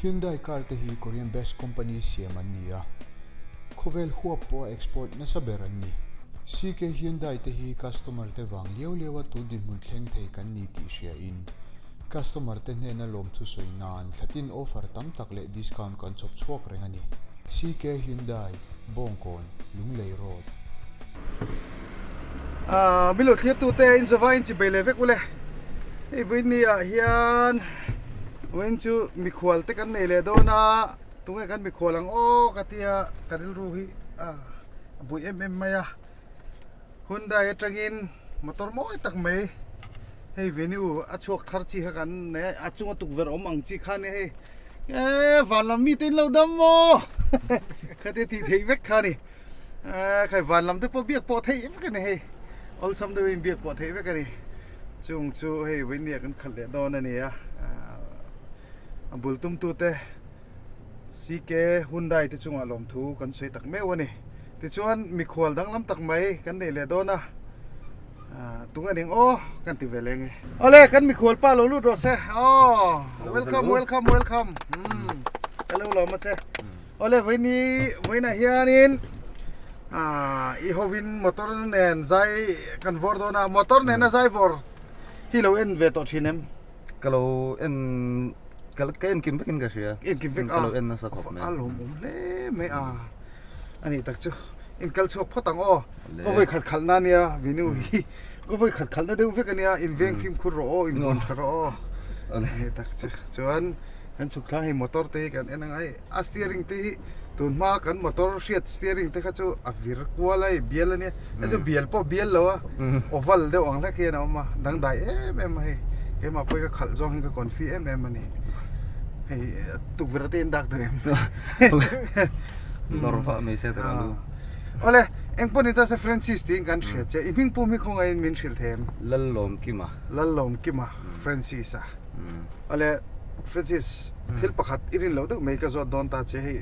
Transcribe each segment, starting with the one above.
Hyundai car te hi Korean best company siam an ni a, khawvel huap pawha export nasa ber an ni. CK Hyundai te hi customer te vang liau liau a tun dinhmun thleng thei kan ni tih hria in, customer te hnena lawmthu sawi nan thlatin offer tam tak leh discount kan chhawp chhuak reng a ni. CK Hyundai, Bawngkawn, Lunglei Road. Aaa milo thlirtute in zova in chibei leh vek ule hei vawiin ah hian vawiin chu mikhual te kan nei leh dawn a tunge kan mikhual ang aw ka tia ka rilru hi a buai em em mai a Hyundai atangin motor mawi tak mai hei venue a chhuak thar chi kha kan nei a a chunga tukverh awm ang chi kha nia hei eee van lam mite in lo dam maw khatia tih theih vek kha a ni. Eee khai van lam te pawh biak pawh theih vek a ni hei awlsam deuhin biak pawh theih vek a ni chung chu hei vawinia kan khalh leh dawn a ni a a bul tum tu te CK Hyundai te chungah lawmthu kan sawi tak meuh a ni tichuan mikhual danglam tak mai kan nei leh dawn a tunge ning aw kan ti ve leng e awle kan mikhual pa lo lut rawh se aw welcome welcome welcome hello lawm a che. Awle vawiini vawiinah hianin ah i hovin motor nen zai kan vawr dawn a motor nena zai vawr hi lo en ve tawh thin em? Ka lo en ka ka en kim vekin ka hria. En kim vek a ka lo en nasa khawp mai. A lawmawm hle mai a ani tak chu in kal chhuak phawt ang aw ka vawi khat khalh na ania Vinu hi ka vawi khat khalh na deuh vek ania in veng fimkhur rawh aw in vawn tha rawh aw ani tak chu chuan kan chhuk thlang hei motor te hi kan en ang a hei a steering te hi tun hma kan motor hriat steering te kha chu a vir kual a hei bial ania hei chu bial pawh bial lo a oval deuh ang hlek hian a awm a dangdai em em a hei keimah pawh hi ka khalh zawng hian ka confi em em a ni hei tukverh te in dak duh em lawr vah mai se tawh ang lu awle engpawh ni ta se Francis tiin kan hria che i hming pum hi khawngaihin min hrilh thei em Lallawmkima Lallawmkima Francis a Awle Francis thil pakhat i rin loh deuh mai ka zawt dawn ta che hei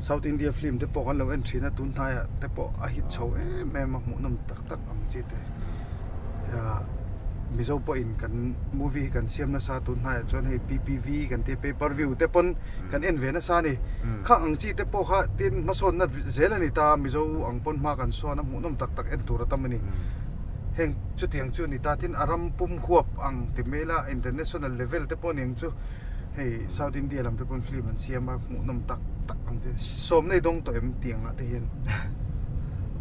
South India film te pawh kan lo en thin a tun hnaiah te pawh a hit chho em em a hmuhnawm tak tak ang chi te Mizo pawhin kan movie hi kan siam nasa tun hnaiah chuan hei PPV kan tia pay per view te pawn kan en ve nasa a ni khang ang chi te pawh kha tin hmasawnna zel a ni ta Mizo ang pawn hma kan sawn a hmuhnawm tak tak en tur a tam a ni. Heng chutiang chu a ni ta tin a ram pum huap ang ti mai ila international level te pawh a ni ang chu hei South India lam te pawn film an siam a hmuhnawm tak tak ang te sawm nei dawng tawh em tiang ah te hian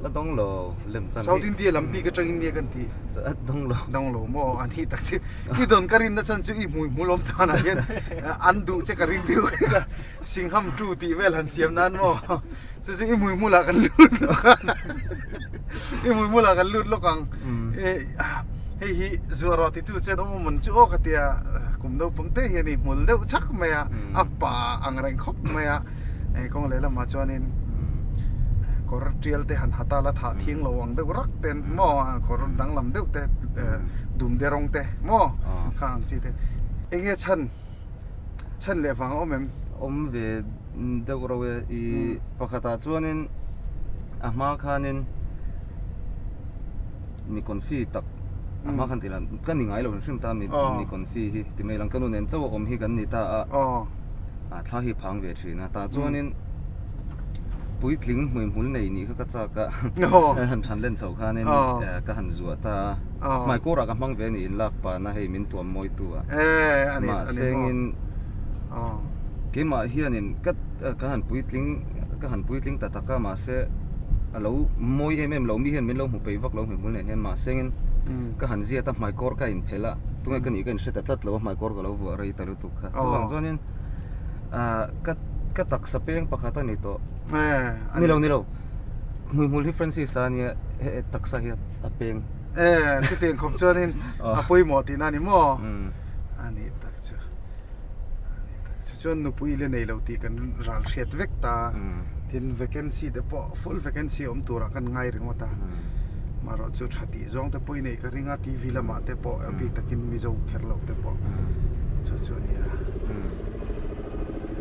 la dawng lo lem chan South India lam bik atang in nia kan ti dawng lo dawng lo maw a ni tak chu i dawn ka rin na chan chu i hmui hmul awm tan ah hian an duh che ka ring deuh vek a Singham tu tih vel han siam nan maw chu chu i hmui hmul ah kan lut lawk a. I hmui hmulah kan lut lawk ang. Hei hi zuah rawh titu chuan awm awm an chu aw ka tia kum naupang te hian i hmul deuh chak mai a, a pa ang reng khawp mai a. Kawng lehlamah chuanin kawr tial te han ha ta la thah thiang lo ang deuh rak ten maw kawr danglam deuh te dum de rawng te maw kha ang chi te. Enge chhan chhan leh vang a awm em? Awm ve deuh rauh e. I pakhatah chuanin a hma khanin mi confi tak a hma khan tihlan ka ni ngai lo hrim hrim ta mi mi confi hi ti mai lang ka nu nen chauh a awm hi kan ni ta a a thla hi phang ve thin a tah chuanin puitling hmuihmul nei nih kha ka chak a han than len chhoh khanin ka han zuah ta a hmaikawrah ka hmang ve a ni inlak pana hei min tuam mawi tu a mahse engin keimah hianin ka ka han puitling ka han puitling ta tak a mahse a lo mawi em em lo mi hian min lo hmu peih vak lo hmuihmul nen hian mahse engin ka han ziat a hmaikawr ka inphelh a tunge ka nih ka inhre ta tlat lo a hmaikawr ka lo vuah rei ta lutuk kha chuvang chuanin ah ka ka taksa peng pakhat a ni tawh ni lo ni lo hmuihmul hi Francis a nia he taksa hi a peng e chutiang khawp chuanin a pawimawh tihna a ni maw a ni tak chu a ni tak chu chuan nupui la nei lo tih kan ral hriat vek ta tin vacancy te pawh full vacancy awm turah kan ngai ringawt a marawh chu tha tih zawng te pawh i neih ka ring a T_V lamah te pawh a bik takin Mizo kher lo te pawh chu chu a ni a.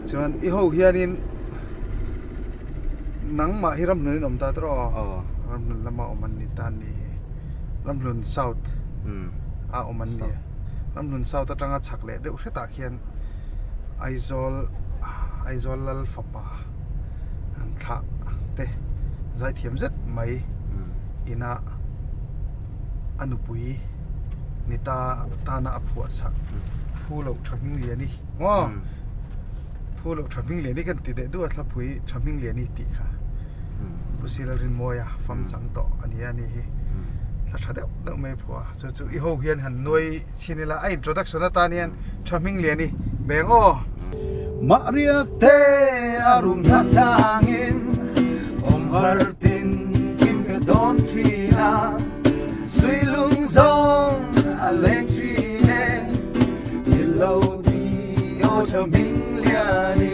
Chuan i ho hianin nangmah hi ramhlun in awm ta tawh aw ramhlun lama awm an ni ta ni hi ramhlun south a awm an ni ramhlun south atanga chhak leh deuh hretah khian. Aizawl Aizawl Lal fapa an thlah te zaithiam zet mai ina a nupui ni ta tana a phuah chak Phu loh tha hming liani maw Phu loh tha hming liani kan ti deh duh a thlapui tha hming liani tih kha Pu Silalrinmawia fam chang tawh a ni a ni hi thla tha deuh deuh mai a phuah a chu chu i ho hian han nuai Chhin ila a introduction atan hian tha hming lian i beng aw. Mah riak te a rum hla changin awm har tin kim ka dawn thin a, sui lung zawng a leng thin e, i lo ti aw tha hming lian i.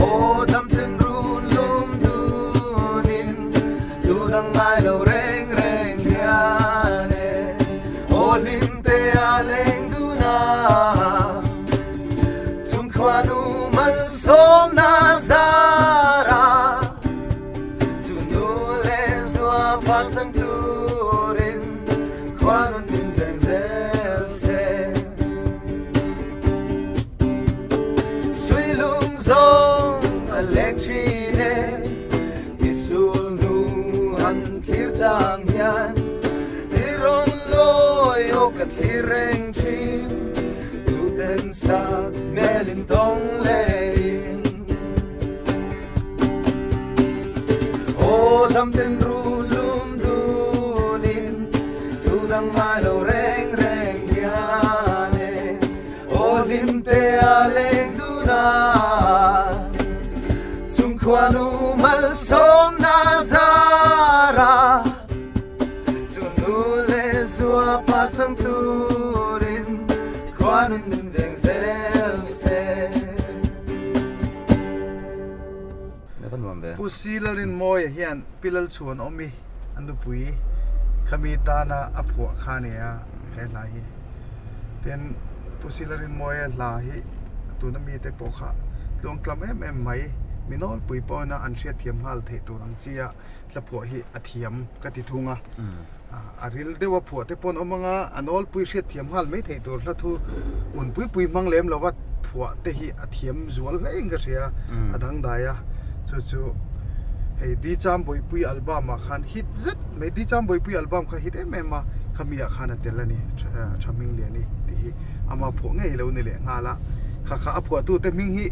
Aw dam ten run lum dunin Tu dang ngai lo reng reng hian e, aw hlim te a leng dun a, chung khuanu malsawmna zar a, chu nu leh zua phak chang turin khuanu min veng zel se. Sui lung zawng a leng thin e. I sul hnu han thlir chang hian i rawn lawi aw ka thlir reng thin tuten sak hmel in tawng leh in aw dam ten ru lum dun in tu dang ngai lo reng reng hian e Aw hlim te a leng dun a, chung khuanu malsawmna zar a, chu nu leh zua pa chang turin khuanun min veng zel se. Pu Silarinmawia hian Pi Lalchhuan awm i a nupui khami tana a phuah kha a nia he hla hi. Tin, Pu Silarinmawia hla hi tuna mite pawh kha tluangtlam em em mai, mi nawlpui pawhina an hriatthiam nghal theih tur ang chia hla phuah hi a thiam ka ti thung a. A ril deuha phuah te pawh an awm ang a, a nawlpui hriatthiam nghal mai theih tur hla thu un pui pui hmang lem lova phuah te hi a thiam zual hle in ka hria, a dangdai a. Chu chu hei Di Cham Bawihpui album ah khan hit zet mai, Di Cham Bawihpui album kha hit em em a, khami ah khan a tel a ni, Tha Hming Liani tih hi ama phuah ngei lo ni leh nghal a. Kha kha a phuahtu te hming hi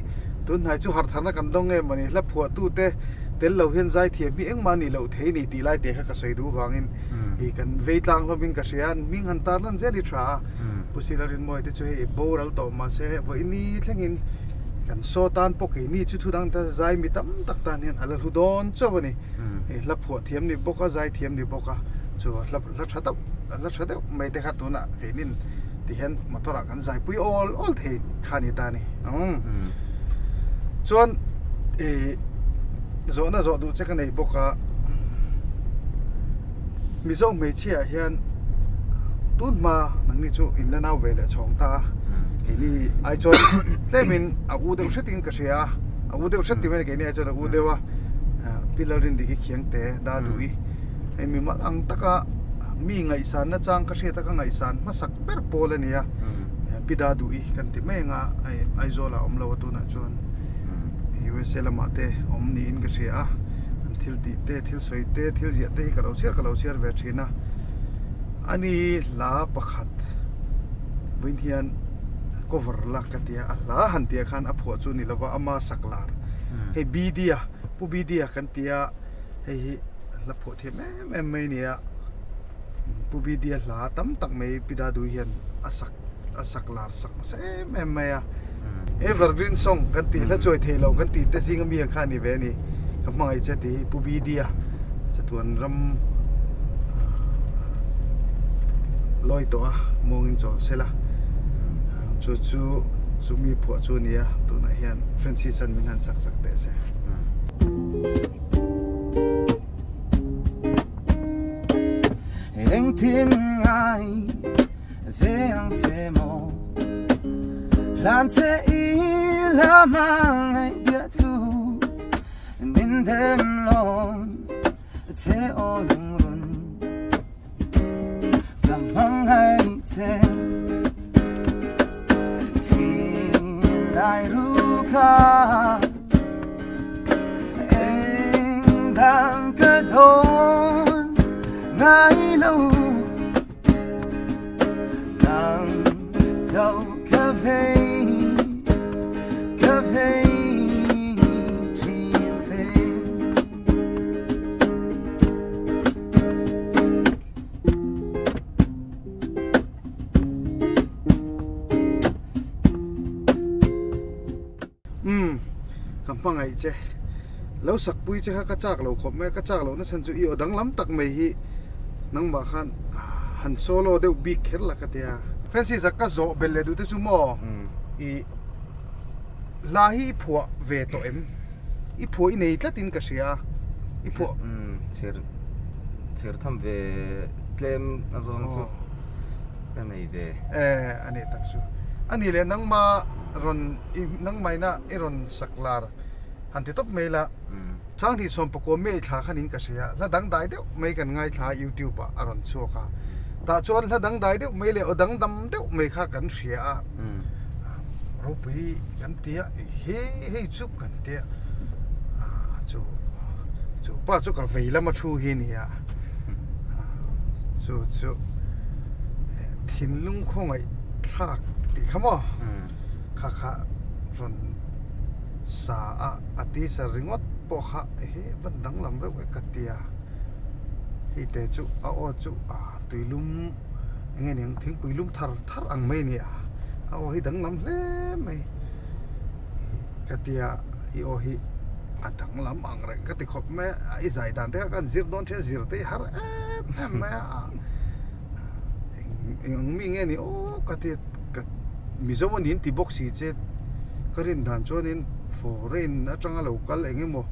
tunhnai chu hartharna kan dawng em a ni, hla phuahtu te tel lo hian zaithiam hi engmah ni loh thei ni tih lai te kha ka sawi duh vangin ih kan vei tlang hlawmin ka hria a, hming han tar lan zel hi tha a, Pu Sila Rinmawia te chu hei boral tawh mahse vawiini thlengin kan saw tan pawh keini chu thu dang ta zai mi tam tak tan hian a la hlu dawn chauh a ni, hei hla phuah thiam ni bawk a zaithiam ni bawk a chu hla hla tha deuh hla tha deuh mai te kha tunah keinin ti hian motor ah kan zaipui awl awl thei kha a ni ta a ni chuan ih zawhna zawh duh che ka nei bawk a Mizo hmeichhia ah hian tun hma nangni chu in la nau ve leh chhawng ta a keini ai chuan tlemin a u deuh hretin ka hria a a u deuh hret ti mai a keini ai chuan a u deuh a Pi Lalrindiki Khiangte Daduhi hei mi mal ang taka mi ngaihsan nachang ka hriat a ka ngaihsan hmasak ber pawl a ni a Pi Daduhi kan ti mai anga hei Aizawl ah a awm lo a tunah chuan USA lamah te awm niin ka hria a an thil tih te thil sawi te thil ziah te hi ka lo chhiar ka lo chhiar ve thin a ani hla pakhat vawiin hian cover la ka tia a hla han tih ah khan a phuah chu ni lova ama sak lar hei BD a Pu BD a kan tia hei hi hla phuah thiam em em mai a ni a Pu BD a hla tam tak mai Pi Dadui hian a sak a sak lar sak nasa em em mai a evergreen song kan tih hla chuai thei lo kan tih te zinga mi ang kha a ni ve a ni ka hmangaih che tih hi Pu BD a chatuan ram lawi tawh a muangin chawl sela chu chu chu mi phuah chu a ni a tunah hian Francis an min han sak sak teh se. Engtin ngai ve ang che maw Hlan che i la hmangaih bia thu Min dem lawm che aw lungrun Ka hmangaih che. Dai ru kha Eng dang ka dawn ngai lo Nang chauh ka vei ka vei thin che. Umm, ka hmangaih che. Lo sakpui che kha ka chak lo khawp mai a, ka chak lohna chhan chu i aw danglam tak mai hi nangmah khan han solo deuh bik kher la ka ti a. Francis-a ka zawh belh leh duh te chu maw i hla hi i phuah ve tawh em? I phuah i nei tlatin ka hria a, i phuah. Umm, chher chher tham ve tlem a zawng chu ka nei ve. E, a nih tak chu. A nih leh nangma rawn i nangmaina i rawn sak lar han ti tawp mai la. Sanghnih sawmpakua May thla khan in ka hria, hla dangdai deuh mai kan ngaithla a YouTube ah a rawn chhuak a. Tah chuan hla dangdai deuh mai leh aw dangdam deuh mai kha kan hria a. Ropui kan ti a, he hei chu kan ti a, chu chu pa chu ka vei lama thu hi a ni a, chu chu thinlung khawngaih thlak tih kha maw kha kha rawn sa a, a ti sa ringawt pawh kha he van danglam reuh e ka ti a, hei te chu a aw chu tuilum. Eng nge niang thingpui lum thar thar ang mai a ni a, a aw hi danglam hle mai ka tia i aw hi a danglam ang reng ka ti khawp mai a, i zai dan te kha kan zir dawn thin a zir te hi har em em mai a, eng ang mi nge ni aw ka tia ka Mizo a niin ti bawk si che ka rin dan chuanin foreign atanga lo kal eng emaw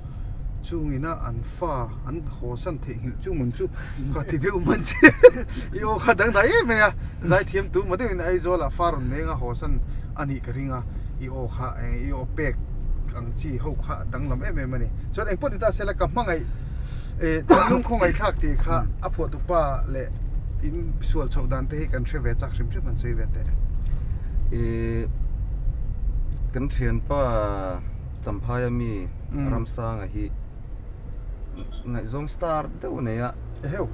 chungina an fa an haw san theihnghilh chu mun chu Ka ti deuh man che i aw kha dangdai em mai a, zaithiam tu maw deuhin Aizawl ah far rawn leng a haw san a nih ka ring a, i aw kha eng i aw pek ang chi ho kha danglam em em a ni. Chuan engpawh ni ta sela ka hmangaih eh thinlung khawngaihthlak tih kha a phuahtupa leh in sual chhoh dan te hi kan hre ve chak hrim hrim han sawi ve teh. Ih kan thianpa Champhaia mi Ramsanga hi Ngaihzawng star deuh a nei a. Eheu.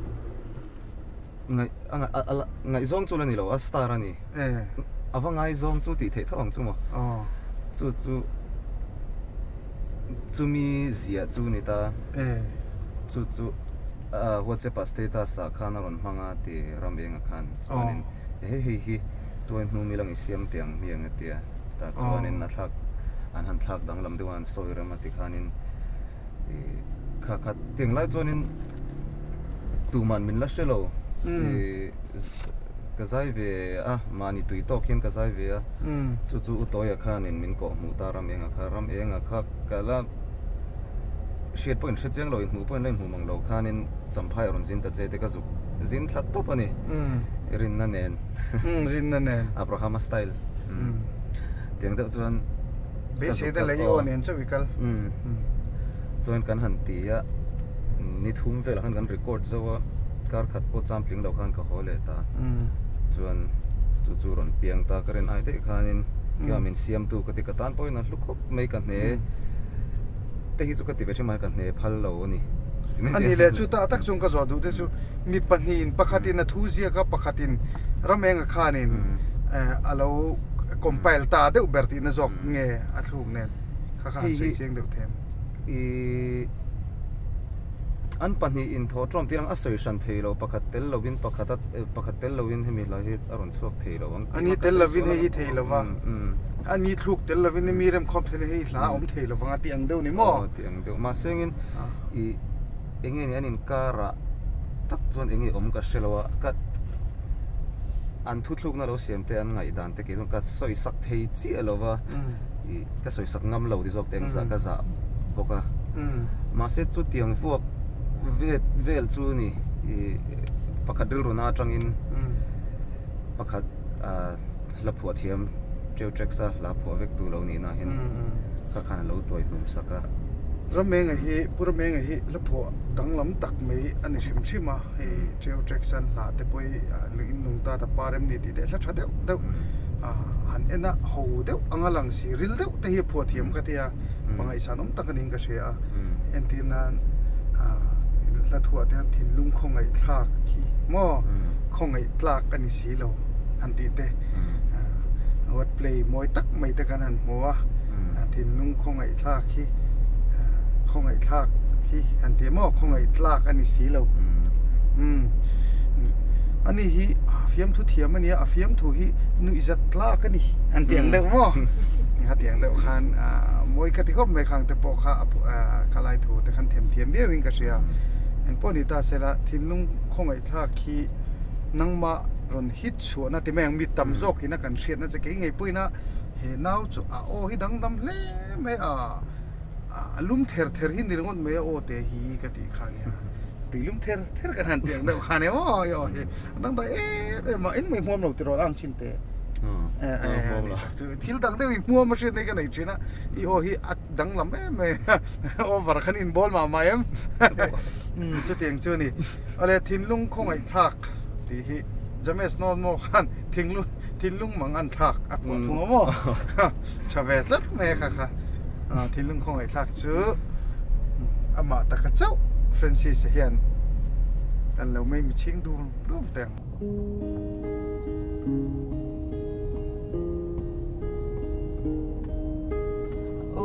Ngaih a a a ngaihzawng chu la ni lo a star a ni. Eh. A va ngaizawng chu tih theih tho ang chu maw. Aw. Chu chu chumi ziah chu ni ta. Eh. Chu chu a WhatsApp ah status ah khan a rawn hmang a ti ram enga khan chuanin he hei hi tuai hnu milang i siam teh ang hmiang a tia. Tah chuanin a thlak an han thlak danglam deuh a an sawi rem a ti khanin. Kha kha tiang lai chuanin tuman min la hre lo ka zai ve a mahni tui tawk hian ka zai ve a chu chu u Tawia khanin min kawh hmuh ta ram enga kha ram enga kha ka la hriat pawh in hre chiang lo inhmuh pawh in la inhmuh mang lo khanin Champhai a rawn zin ta che te ka zuk zin thla tawp a ni rinna nen rinna nen Abrahama style tiang deuh chuan. Beisei te leh i aw nen chauh i kal. Chuan kan han ti a, ni thum velah khan kan record zo a, kar khat pawh cham tling lo khan ka haw leh ta. Chuan chu chu rawn piang ta ka rin ai daih khanin keimah min siamtu ka ti ka tan pawhin a hlu khawp mai ka hne te hi chu ka ti ve thin mai ka hne phal lo a ni. A ni leh chu tah tak chuan ka zawh duh te chu mi pahnihin pakhatin a thu ziak a pakhatin Ramenga khanin a lo compile ta deuh ber tihna zawk nge a thluk nen kha kha han sawi chiang deuh them. I an pahnih in thaw tawm tir ang a sawi hran thei lo pakhat tel lovin pakhat a pakhat tel lovin hemi hla hi a rawn chhuak thei lo ang Ani tel lovin hei hi thei lova ani thluk tel lovin mi remkhawm thei hei hla a awm thei lovang a tih ang deuh ni maw? Aw tih ang deuh mahse engin i enge ni an inkarah tak chuan enge awm ka hre lo a ka an thuthlukna lo siam te an ngaihdan te kei chuan ka sawi sak thei chiah lo va ih ka sawi sak ngam lo ti zawk te engzah ka zah bawk a mahse chutiang vuak vet vel chu ni ih pakhat rilru na atangin pakhat ah hla phuah thiam Treu Tracks a hla phuah vek tu lo nih na hian kha khan a lo tuai hnum sak a. Ramenga hi Pu Ramenga hi hla phuah danglam tak mai a ni hrim hrim a hei Treu Tracks an hla te pawh hi lui in nung ta ta par em ni tih te hla tha deuh deuh. han en a ho deuh anga lang si ril deuh te hi a phuah thiam ka tia pa ngaihsan awm tak aniin ka hria a entir nan hla thuah te hian thinlung khawngaih thlak hi maw khawngaih tlak a ni si lo han tih te word play mawi tak mai te kan han hmu a thinlung khawngaih thlak hi khawngaih thlak hi han tih maw khawngaih tlak a ni si lo umm ani hi fiamthu thiam a nia a fiamthu hi nuihzat tlak a ni an tih ang deuh maw hetiang deuh khan mawi ka ti khawp mai khang te pawh kha ka lai thu te khan themthiam viau in ka hria engpawh ni ta sela thinlung khawngaih thlak hi nangmah rawn hit chhuahna ti mai ang mi tam zawk ina kan hriatna che kei ngei pawhin a he nau chu a aw hi dangdam hle mai a a lum ther ther hi ni ringawt mai a aw te hi ka tih kha nia tui lum ther ther kan han tih ang deuh kha nia maw i aw hi a dangdai em em a engmah i hmuam lo tiraw ang thin te thil dang deuh i hmuam a hriat nei ka nei thin a i aw hi a danglam em mai over khan in bawl mah mah em chutiang chu a ni awle thinlung khawngaih thlak tih hi James Normo khan thinglung thinlung mang an thlak a phuah thung a maw tha ve tlat mai a kha kha thinlung khawngaih thlak chu amah taka chauh Francis a hian an lo mei michhing dum dum teh ang.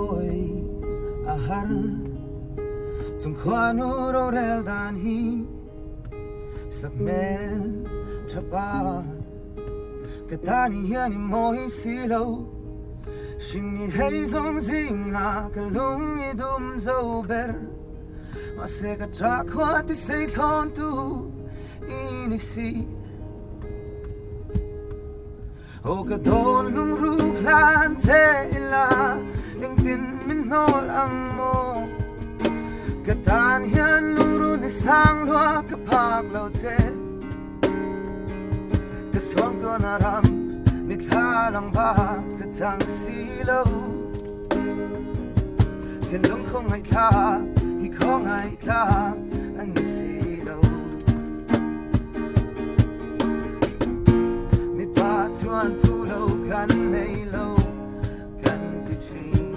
Oi a har chung khuanu rorel dan hi sak hmel tha pa Ka tan hian i mawi si lo Hringmi hei zawng zingah ka lung i dum zo ber Mahse ka tah khua ti sei thlawn tu i ni si Aw ka dawn lungruk hlan che ila engtin min hnawl ang maw Ka tan hian lungrun i sang lua ka phak lo che Ka suang tuan a ram mithla lang bak ka chang si lo Thinlung khawngaih thlak hi khawngaih thlak an ni si lo Mipa chuan phu lo kan nei lo kan ti thin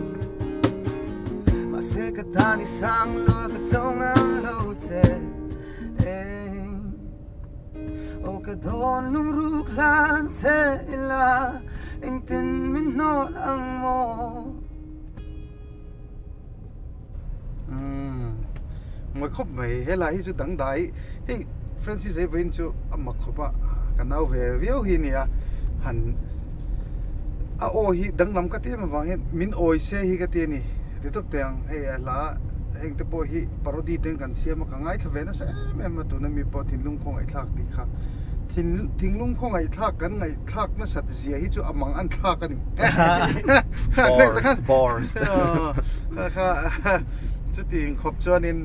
Mahse ka tan i sang lua ka cho ngam lo che Aw ka dawn lungruk hlan che ila engtin min hnawl ang maw? Umm mawi khawp mai helai hi chu dangdai hei Francis hei vawiin chu a mak khawp a ka nau ve viau hi a ni a han a aw hi danglam ka ti em avang hian min awi se hi ka ti a ni ti tawp teh ang hei a hla heng te pawh hi parody te kan siam a ka ngaithla ve nasa em em a tuna mi pawh thinlung khawngaihthlak tih kha thin thinlung khawngaihthlak kan ngaihthlak nasat zia hi chu a mang an thlak a ni Bars bars kha kha chutiang khawp chuanin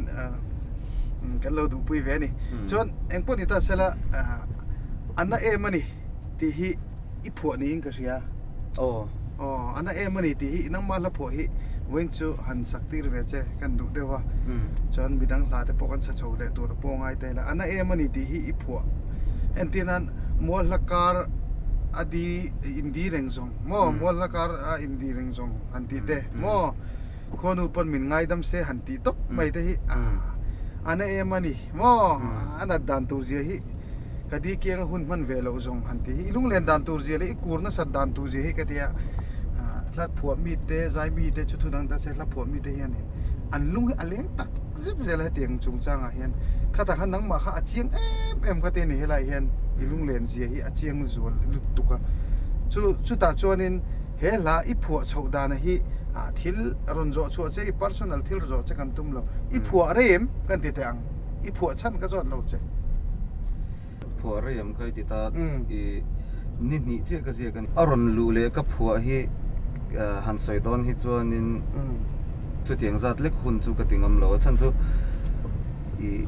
kan lo duhpui ve a ni chuan engpawh ni ta sela a na em a ni tih hi i phuah niin ka hria. Aw. Aw, a na em a ni tih hi nangmah hla phuah hi vawiin chu han sak tir ve che kan duh deuh a. Chuan midang hla te pawh kan sa chho leh tur a pawh ngai ta ila. A na em a ni tih hi i phuah. Entir nan mual hla kar a di in di reng zawng maw mual hla kar a in di reng zawng han tih te maw khuanu pawn min ngaidam se han tih tawp mai te hi a na em a ni maw a nat dan tur zia hi Ka di kianga hun hman ve loh zawng han tih hi i lunglen dan tur zia leh i kur nasat dan tur zia hi ka ti a, hla phuah mi te, zai mi te chu thu dang ta se hla phuah mi te hianin an lung hi a leng tak zet zel a hetiang chungchangah hian khatah khan nangmah kha a chiang em em kha te a ni helaiah hian i lunglen zia hi a chiang zual lutuk a, chu chutah chuanin he hla i phuah chhoh dana hi thil rawn zawh chhuah che i personal thil zawh che kan tum lo, i phuah rei em kan ti teh ang. I phuah chhan ka zawt lo che. Phuah rei am kha i ti ta i ni hnih chiah ka ziak a ni. A rawn luh leh ka phuah hi han sawi dawn hi chuanin chutiang zat lek hun chu ka ti ngam lo a chhan chu i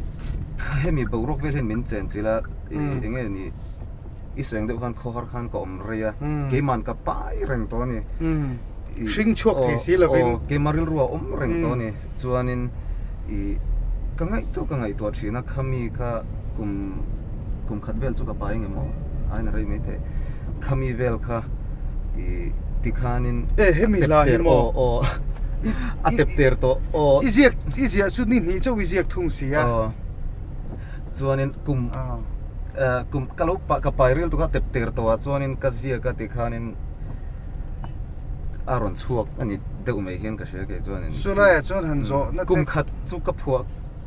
hemi boruak vel hian min chen chilh a eng nge ni i sawi ang deuh khan khawhar khan ka awm rei a keiman ka pai reng tawh a ni. Hring chhuak thei si lovin. Keimah rilru a awm reng tawh a ni. Chuanin i ka ngaihtuah ka ngaihtuah thin a, khami kha kum kum khat vel chu ka pai nge maw? Ain a rei mai thei. Khami vel kha I tikhanin E hemi hla hi maw? Aw aw a tep ter tawh aw. I ziak i ziah chu ni hnih chauh i ziak thung si a. Aw chuanin kum kum ka lo ka pai ril tuk a tep ter tawh ah chuanin ka ziak a tikhanin a rawn chhuak a ni deuh mai hian ka hria kei chuanin. Chulaiah chuan han zawh na che. Kum khat chu ka phuah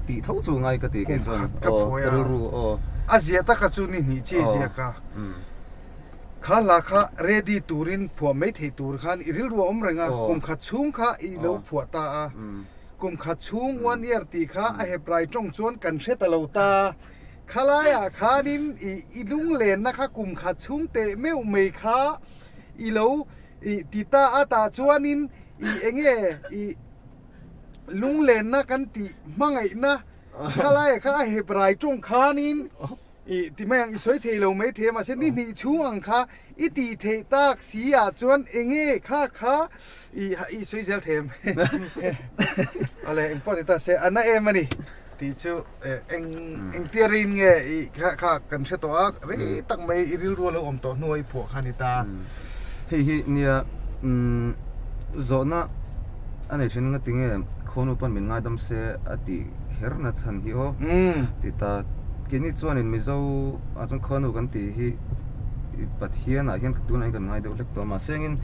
tih tho chu ngai ka ti kei chuan. Kum khat ka phuah a. Ka rilru aw. A ziah taka chu ni hnih chi i ziak a. Kha hla kha ready turin phuah mai theih tur khan i rilru a awm reng a, kum khat chhung kha i lo phuah ta a. Kum khat chhung one year tih kha a heprai tawng chuan kan hre ta lo ta. Khalaiah khanin i i lunglenna kha kum khat chhung teh meuh mai kha i lo i ti ta a, tah chuanin i enge i lunglenna kan tih hmangaihna khalaiah kha a heprai tawng khanin I ti mai ang, i sawi thei lo mai thei a, mahse ni hnih chhung ang kha i tih theih tak si ah chuan enge kha kha i i sawi zel thei em? Awle engpawh ni ta se a na em a ni tih chu eng engtia rin nge i kha kha kan hre tawh a, rei tak mai i rilru a lo awm tawh hnuah i phuah kha a ni ta. Hei hi nia zawhna a nei thin nga tinge khuanu pawn min ngaidam se a tih kher na chhan hi aw ti ta keini chuanin Mizo ah chuan khuanu kan tih hi Pathian ah hian tunah hian kan ngai deuh hlek tawh a mahse engin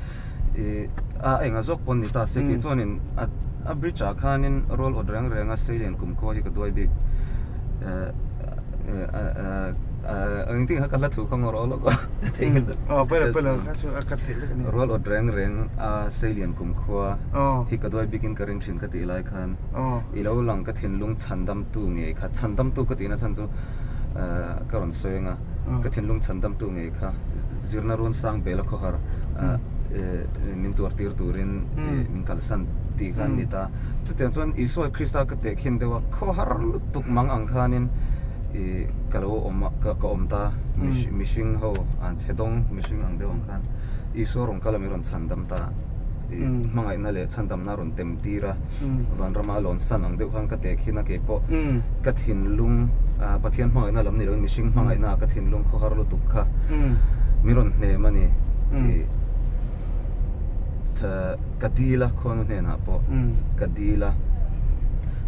ih a enga zawk pawn ni ta se kei chuanin a a bridge ah khanin rawl awt reng reng a seilian kumkhua hi ka duai bik eh engtin kha ka hla thu kha ngaw rawh lawk a rawl awt reng reng a seilian kumkhua hi ka duai bikin ka ring thin ka tih lai khan. I lo lang ka thinlung chhandamtu ngei kha, chhandamtu ka tihna chhan chu ka rawn sawi anga, ka thinlung chhandamtu ngei kha zirna run sang bel a khawhar min tuar tir turin min kalsan tih kha an ni ta. Chutiang chuan Isua Krista ka tehkhin deuh a, khawhar lutuk mang ang khanin ka lo awm a, ka awm ta, mihring ho an chhe dawng mihring ang deuh ang khan Isua rawn kal a min rawn chhandam ta, hmangaihna leh chhandamna a rawn tem tir a. Vanrama lawn san ang deuh khan ka teh khin a kei pawh ka thinlung Pathian hmangaihna lam ni loin mihring hmangaihna ah ka thinlung khawhar lutuk kha min rawn hnem a ni tih ka dil a khuanu hnenah pawh ka dil a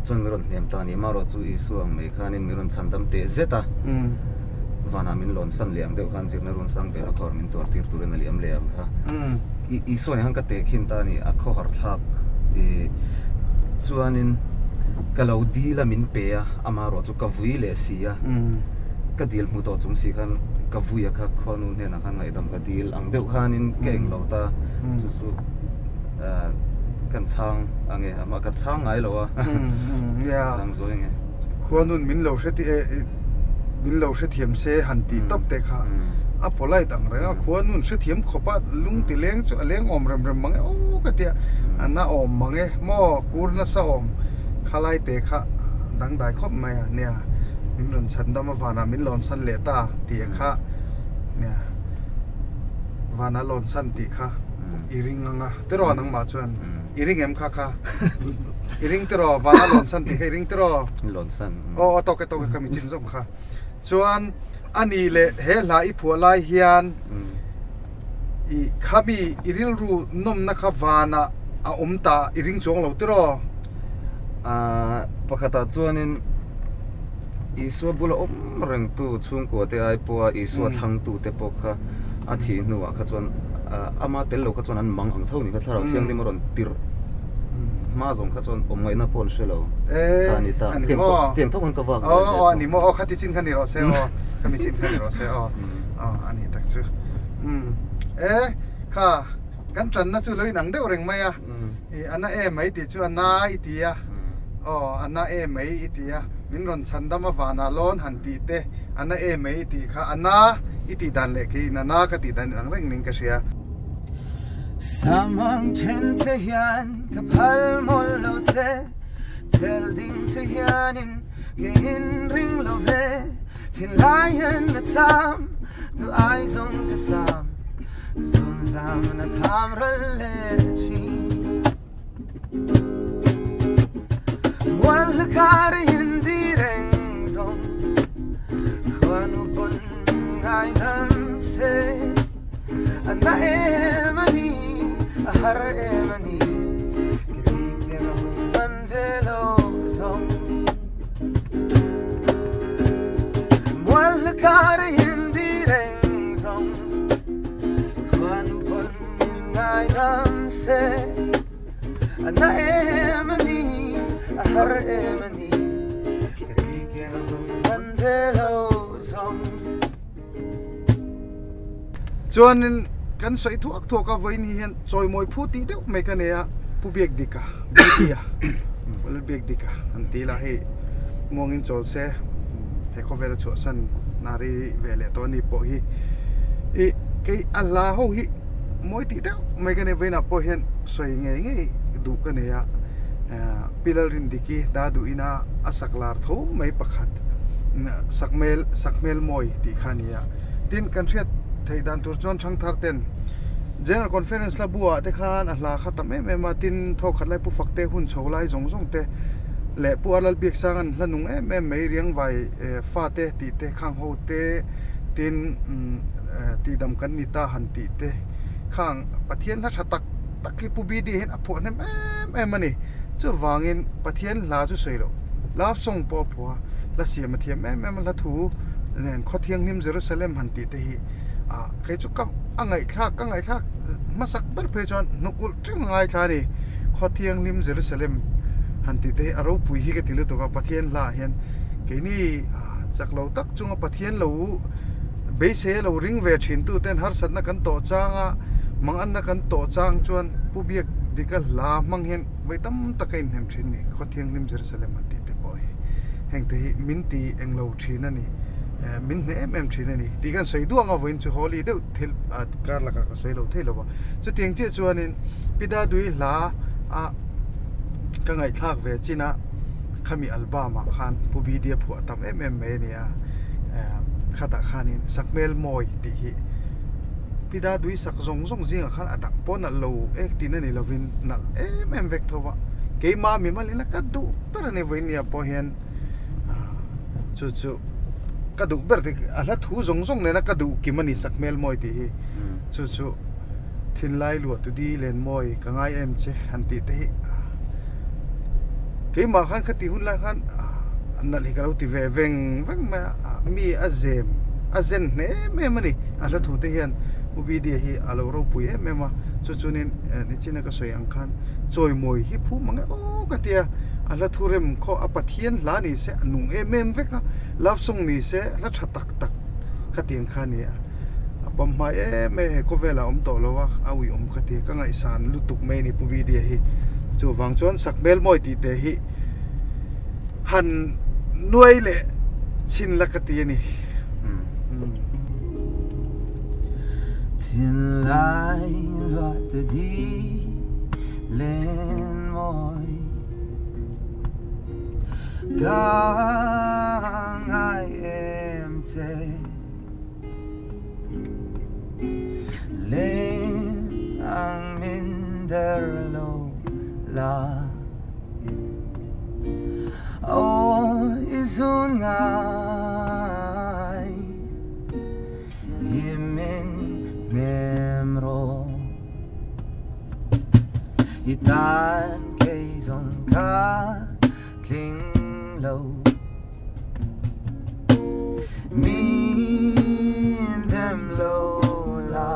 chuan min rawn hnem ta a ni amaherawh chu Isua ang mai khanin min rawn chhandam teh zet a vanah min lawn san leh ang deuh khan zirna run sang ber a khawr min tuar tir turin a liam leh ang kha Isua nen khan ka teh khin ta a ni a khawhar thlak. Ih chuanin ka lo dil a min pe a, amaherawh chu ka vui leh si a, ka dil hmu tawh chung si khan ka vui a kha khuanu hnenah khan ngaihdam ka dil ang deuh khanin ka eng lo ta, chu chu kan chhang ang e, amah ka chhang ngai lo a, chhang zawi ang e. Khuanun min lo hre min lo hrethiam se han tih tawp te kha a polite ang reng a, khuanun hrethiam khawp a lung ti leng chu a leng awm rem rem mang e aw ka tia a na awm mang e maw kur nasa awm khalai te kha dangdai khawp mai a nia min rawn chhan dam a vanah min lawn san leh ta tih a kha nia vanah lawn san tih kha i ring ang a tiraw nangmah chuan i ring em kha kha i ring tiraw vanah lawn san tih kha i ring tiraw lawn san aw aw tawk e tawk e ka mi chin zawk kha chuan a ni leh he hla i phuah lai hian I khami i rilru nawmna kha vanah a awm ta i ring chuang lo tiraw? Aaa pakhatah chuanin Isua bula awm rengtu chhungkua te ai pawha Isua thlangtute pawh kha a thih hnuah kha chuan ama tel lo kha chuan an mang ang tho ni kha thlarau thianghlim a rawn tirh hma zawng kha chuan awm ngaihna pawh an hre lo kha a ni ta. Tiang tho khan ka vak ve ve tawh. Aw a ni maw aw khati chin kha ni rawh se aw khami chin kha ni rawh se aw. Aw a ni tak chu. Umm e kha kan tanna chu lo inang deuh reng mai a i a na em mai tih chu a na i ti a aw a na em mai i ti a min rawn chhan dam a vanah lawn han tih te a na em mai i tih kha a na i tih dan leh keiin a na ka tih dan inang reng ning ka hria. Samang then che hian ka phal mawlh lo che, chel ding che hianin keiin ring lo ve. Thinlai hian na cham duh ai zawng ka sam zun zam na tham ral leh thin Mual hla khar in di reng zawng khuanu pawn ngai dam se a na em a ni. har em a ni Ka bik em a hun man ve lo zawng Mual hla kar a in di reng zawng Khuanu pawn min ngaidam se A na em a ni a har em a ni Ka bik em a hun man ve lo zawng. Chuanin kan sawi thuak thuak a vawiin hi hian chawimawi phu tih deuh mai ka nei a, Pu Biakdika, Biakia, Pu Lalbiakdika an ti la hei muangin chawl se he khawvela chhuahsan nari ve leh tawh a ni pawh hi ih kei a hla ho hi mawi tih deuh mai ka nei vawiinah pawh hian sawi ngei ngei duh ka nei a, Pi Lalrindiki da duhina a sak lar tho mai pakhat sakhmel sakhmel mawi tih kha a ni a. Tin, kan hriat theih dan tur chuan Thangthar ten General Conference la buah te khan a hla kha tam em em a, tin thaw khat lai Pu Fakte hun chho lai zawng zawng te leh Pu Arlal Biaksang an hla nung em em mai Riangvai fa te tih te khang ho te tin tihdam kan ni ta han tih te khang Pathian hla tha tak tak hi Pu BD hian a phuah hnem em em a ni. Chuvangin Pathian hla chu sawi loh love song pawh a phuah a, hla siam a thiam em em a, hla thu nen khaw thianghlim Jerusalem han tih te hi ah kei chu ka a ngaihthlak ka ngaihthlak hmasak ber phei chuan hnuk ulh teuh a ngaithla a ni. Khaw thianghlim Jerusalem han tih te hi a ropui hi ka ti lutuk a, Pathian hla ah hian keini chak lo tak chunga Pathian lo beisei a lo ring ve thin tu ten harsatna kan tawh chang a, manganna kan tawh chang chuan Pu Biak Dika hla hmang hian vawi tam tak a inhnem thin a ni. Khaw thianghlim Jerusalem han tih te pawh hi heng te hi min ti englo thin a ni. Min hneh em em thin a ni tih kan sawi duang a vawiin chu Holi deuh thil kar lakah ka sawi lo thei lo va. Chutiang chiah chuanin Pi Dadui hla a ka ngaihthlak ve chin a khami album ah khan Pu Bidia phuah tam em em mai a ni a. Khatah khanin Sakhmel Mawi tih hi Pi Dadui sak zawng zawng zingah khan a dang pawh nalh lo ek tin a ni lovin nalh em em vek tho va. Keimah mimal ila ka duh ber a ni vawiin nia pawh hian. Chu chu ka duh ber te a hla thu zawng zawng nena ka duh kim a ni sak hmel mawi tih hi chu chu thinlai luah tu di len mawi ka ngai em che han tih te hi keimah khan khati hun lai khan nalh hi ka lo ti ve veng veng mai a mi a zem a zen hle em em a ni a hla thu te hian U Bidie hi a lo ropui em em a chu chuanin nichina ka sawi ang khan chawimawi hi phu mang e aw ka tia a hla thu rem khaw a Pathian hla ni se a nung em em vek a, love song ni se hla tha tak tak kha tiang kha a ni a, a pawm hmai em em he khawvel ah awm tawh lo a, a ui awm kha tia ka ngaihsan lutuk mai a ni Pu Bidia hi, chuvang chuan Sakhmel mawi tih te hi han nuai leh chhin la ka ti a ni. Thinlai luah te di len mawi. Ka ngai em che Leng ang min der lo la Aw i zun ngai Hi min hnem rawh I tan kei zawng ka tling lo Min dem lo la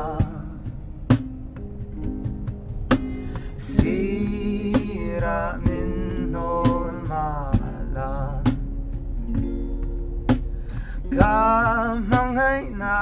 Sirah min hnawl mah la Ka hmangaihna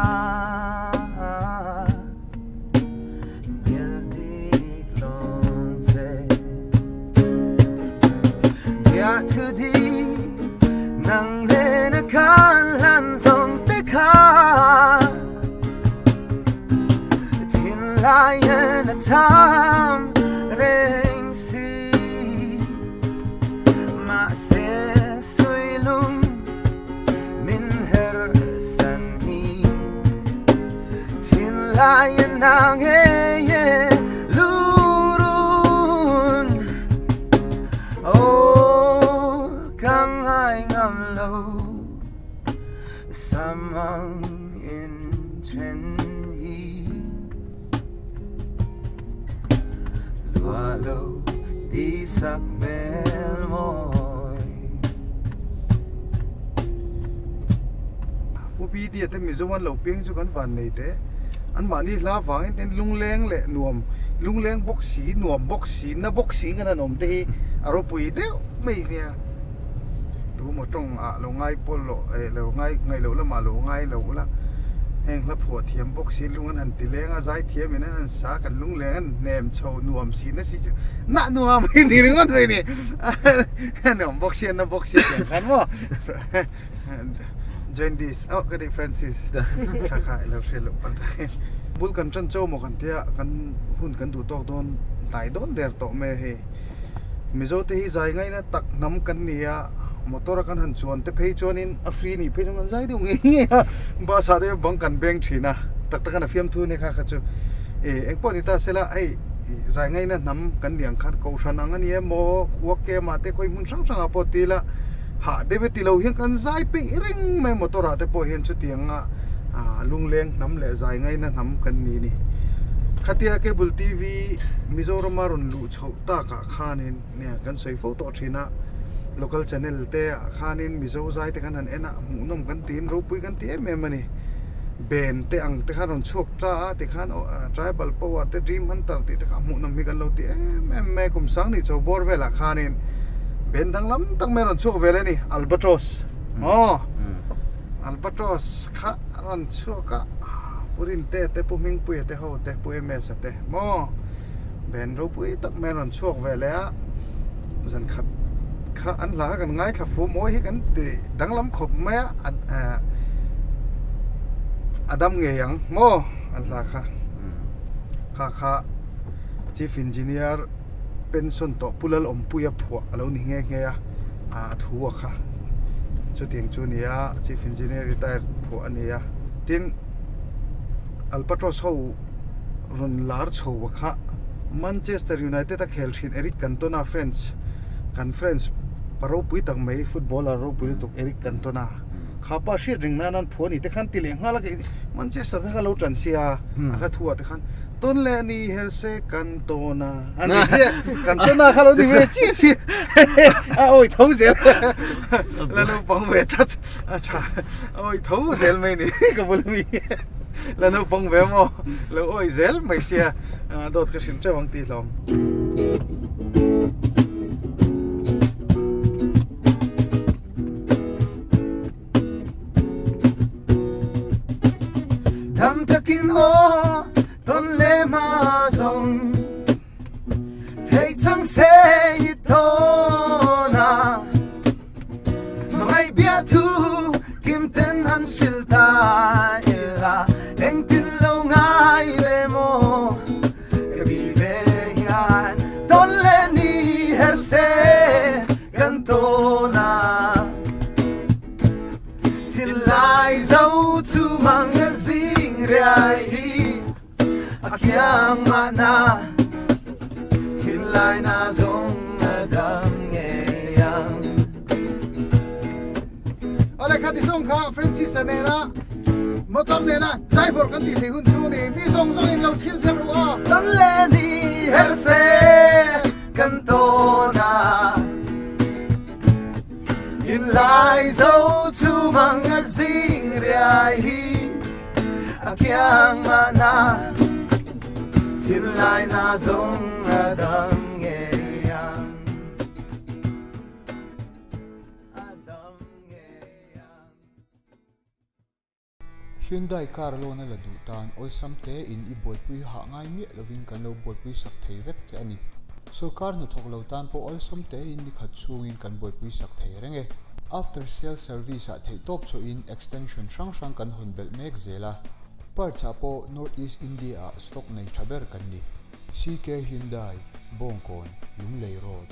I sak hmel mawi. Pu Bidi te Mizo an lo piang chu kan van nei teh. An mahni hla vangin ten lungleng leh nuam, lungleng bawk si, nuam bawk si, na bawk si in kan han awm te hi a ropui deuh mai nia. Tu maw tawng ah lo ngai pawl loh eh lo ngai ngaih loh lamah lo ngai lo ula heng hla phuah thiam bawk si lung an han ti leng a zai thiam in an han sa kan lungleng an hnem chho nuam si na si chu nah nuam hi ni ringawt mai ni nuam bawk si a na bawk si tiang khan maw Jaundice oh ka ti Francis kha kha i lo hriat loh palh tak bul kan tan chaw maw kan tia kan hun kan duh tawk dawn hnai dawn der tawh mai a hei. Mizo te hi zai ngaina tak hnam kan ni a, motor a kan han chuan te phei chuanin a free nih phei chuan kan zai deuh ngei ngei a, bus ah te bang kan beng thin a, tak tak an a fiamthu ania kha kha chu e engpawh ni ta sela hei zai ngaina hnam kan ni ang khan kohhran ang a ni emaw work camp ah te khawi hmun hrang hrang ah pawh ti ila hah deuh e ti lo hian kan zai peih reng mai motor ah te pawh hian chutiang a lungleng hnam leh zai ngaina hnam kan ni a ni. Khatia cable TV Mizoram a rawn luh chhoh takah khanin nia kan sawi fo tawh thin a, local channel te ah khanin Mizo zai te kan han en a, hmuhnawm kan tiin ropui kan ti em em a ni. Ben te ang te khan rawn chhuak ta a tikhan tribal power te dream hunter tih te kha hmuhnawm hi kan lo ti em em mai a, kum sang nih chho bawr velah khanin ben danglam tak mai a rawn chhuak vel a ni, albatros aw albatros kha a rawn chhuak a, Pu Rinte te Pu Hmingpuia te ho te Pu MS-a te maw. Ben ropui tak mai a rawn chhuak ve leh a, zan khat kha an hla kha kan ngaithla fu mawi hi kan ti danglam khawp mai a, a dam ngei ang maw an hla kha kha kha Chief Engineer pension tawh Pu Lalawmpuia phuah a lo ni nghe nghe a, a thu a kha chutiang chu a ni a, Chief Engineer retired phuah a ni a, tin Albatros ho. rawn lar chho a kha Manchester United a khel thin Eric Cantona French kan French pa ropui tak mai footballer ropui lutuk Eric Cantona kha pa hriat reng nan an phuah a ni te khan ti leh nghal a kei Manchester te kha lo tan sia a hla thu ah te khan tawn leh ni her se Cantona a ni chiah Cantona kha lo ni ve chiah si a awi tho zel la naupang ve tlat a tha a awi tho zel mai ni ka bula mi. La naupang ve maw? Lo awih zel mai sia, dawt ka hrilh teuh ang tih hlawm. Dam takin aw tawn leh hma zawng Theih chang se i tawn a Hmangaih biathu kim ten han hrilh ta ila Engtin lo ngai le maw ka bi ve hian Tawn leh ni her se kan tawn a Thil lai zo chu mang a zing riai hi A kiang mahna thinlai na zong a dam ngei ang. Awle kha ti zawng kha Francis a nena motor nena driver kan tih theih hun chu ni mi zawng zawng in lo thlir zel ru aw. Ton le ni her se kan tawn a Thinlai zo chu mang a zing riai hi. A kiang mahna thinlai na zong a dam ngei ang. A dam ngei ang. Hyundai car loan a la duh tan awlsam te in i buaipui hah ngai miah lovin kan lo buaipui sak thei vek che a ni. Sorkar hnathawk lo tan pawh awlsam te in nikhat chhungin kan buaipui sak thei reng e. After sales service ah theihtawp chawhin extension hrang hrang kan hawn belh mek zel a, parts ah pawh North East India ah stock nei tha ber kan ni. CK Hyundai, Bawngkawn, Lunglei Road.